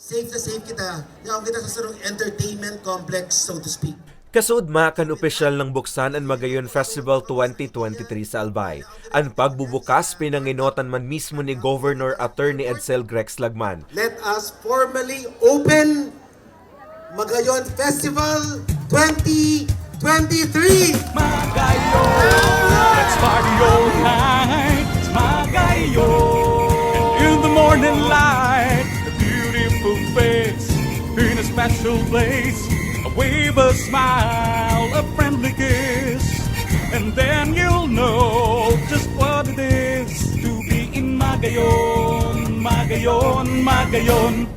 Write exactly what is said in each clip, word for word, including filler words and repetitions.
Safe na safe kita. Yaon kita sa sarong entertainment complex, so to speak. Kasuodma kan opisyal nang buksan an Magayon Festival twenty twenty-three sa Albay. An pagbubukas pinangenotan man mismo ni Governor Attorney Edsel Grex Lagman. Let us formally open Magayon Festival twenty twenty-three. Magayon, let's party all night. Magayon, in the morning light, a beautiful face in a special place. A wave, a smile, a friendly kiss, and then you'll know just what it is to be in Magayon. Magayon, Magayon.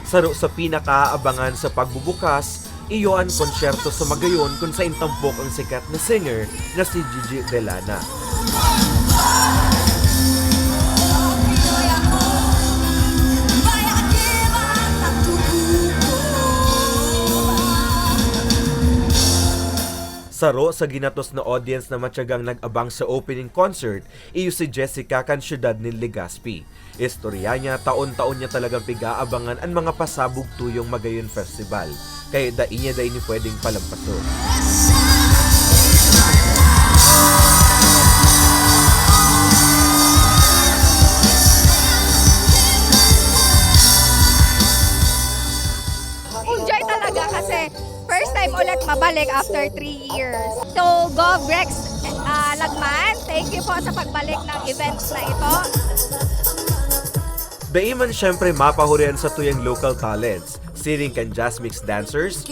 Saro sa pinakaabangan sa pagbubukas, iyo an konsyerto sa Magayon kun sain tampok ang sikat na singer na si Gigi Delana. Saro sa ginatos na audience na matyagang nag-abang sa opening concert, iyo si Jessica kan siyudad nin Legazpi. Istorya niya, taon-taon niya talagang pig-aabangan an mga pasabog tuyong Magayon Festival, kaya dai niya dai ini pwedeng palampason. Enjoy talaga kasi first time ulit mabalik after three years. So, Gov Grex, ah, Lagman, thank you po sa pagbalik ng events na ito. Dai man siyempre mapahurian sa tuyang local talents, siring kan Jazz Mix Dancers,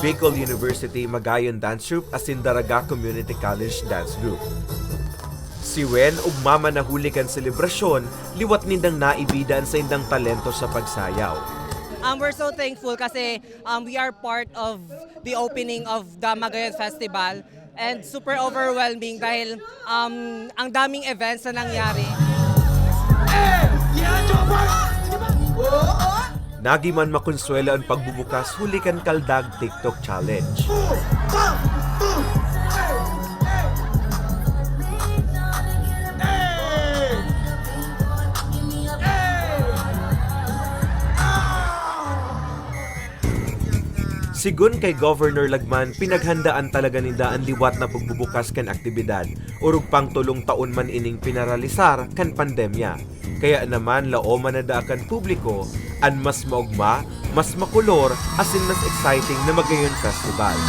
Bicol University Magayon Dance Troupe asin Daraga Community College Dance Group. Si Wen ugma man na huli kan selebrasyon, liwat nindang naibida an saindang talento sa pagsayaw. Um, we're so thankful kasi um, we are part of the opening of the Magayon Festival and super overwhelming dahil um, ang daming events na nangyari. Nagi man makonsuelo an pagbubukas huli kan Kaldag TikTok Challenge. Sigon kay Governor Lagman, pinaghandaan talaga ninda an liwat na pagbubukas kan aktibidad, orog pang tolong taon man ining pinaralisar kan pandemya. Kaya naman, laoman na daa kan publiko an mas maogma, mas makolor, asin mas exciting na Magayon Festival.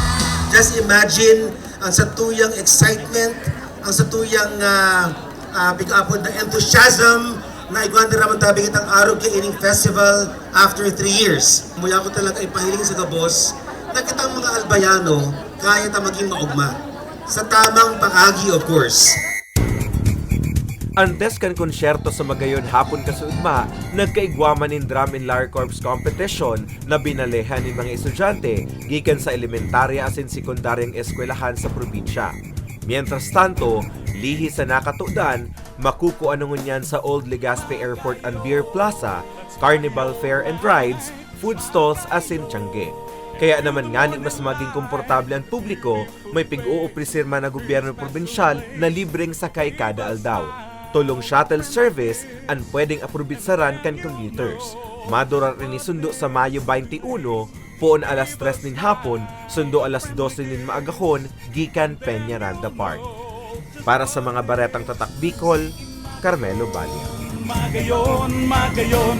Just imagine ang satuyang excitement, ang satuyang uh, uh, pick-up na enthusiasm na igwa na raman tabi kitang arog kay ining festival after three years. Muya ko talaga ipahiling sa gabos na kitang mga Albayano, kaya ta maging maogma. Sa tamang paagi, of course. Antes kan konsyerto sa Magayon hapon kasuodma, nagkaigwa man nin Drum and Lyre Corps Competition na binalehan nin mga estudyante gikan sa elementarya asin sekundaryang eskwelahan sa probinsya. Mientras tanto, lihis sa nakatodan, makukua na ngunyan sa Old Legazpi Airport and Beer Plaza, Carnival Fair and Rides, food stalls asin tiyangge. Kaya naman ngani mas maging komportable an publiko, may pig-oopresir man na gobyerno probinsyal na libreng sakay kada aldaw. Tolong shuttle service an pwedeng aprobitsaran kan commuters. Madurar ini sundo sa Mayo twenty-one, poon alas tres nin hapon, sundo alas dose nin maagahon, gikan Peñaranda Park. Para sa mga Baretang Tatak Bicol, Carmelo Balia. Magayon, Magayon.